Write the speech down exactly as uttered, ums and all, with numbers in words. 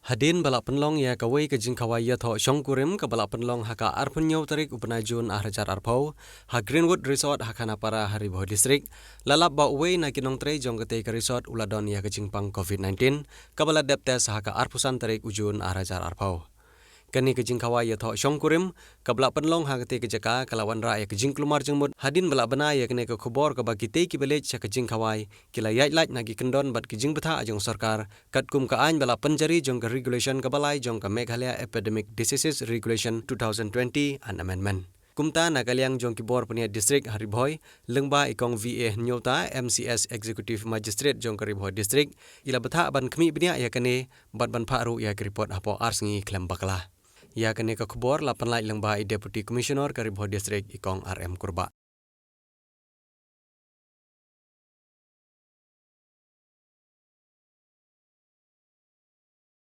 Hadien ba la pynlong ïa kawei ka jingkhawai ïathoh shongkurim kaba la pynlong ha ka arphew hynñiew tarik u bnai Jun ar hajar arphew, ha Greenwood Resort ha Khanapara ha Ri Bhoi District, la lap ba uwei na ki nongtrei jong katei ka resort u la don ïa ka jingpang covid nineteen, kaba la dep test ha ka arphew san tarik u Jun ar hajar arphew. Kane ka jingkhawai ïathoh shongkurim kaba la pynlong ha katei ka jaka ka la wanrah ïa ka jingkulmar jingmut hadien ba la bna ïa kane ka khubor kaba kitei kiba leit sha ka jingkhawai ki la ïaid lait na ki kyndon bad ki jingbthah jong sorkar, katkum ka aiñ ba la pynjari jong ka regulation kaba lai jong ka Meghalaya Epidemic Diseases Regulation two thousand twenty and Amendment. Kumta, na ka liang jong ki bor pynïaid district ha Ri Bhoi, lyngba i Kong V A Hynñiewta, M C S Executive Magistrate jong ka Ri Bhoi District, i la bthah ban khmih bniah ïa kane bad ban phah ruh ïa ka report hapoh ar sngi khlem bakla. Ïa kane ka khubor la pynlait lyngba i Deputy Commissioner ka Ri Bhoi District, i Kong R M Kurbah.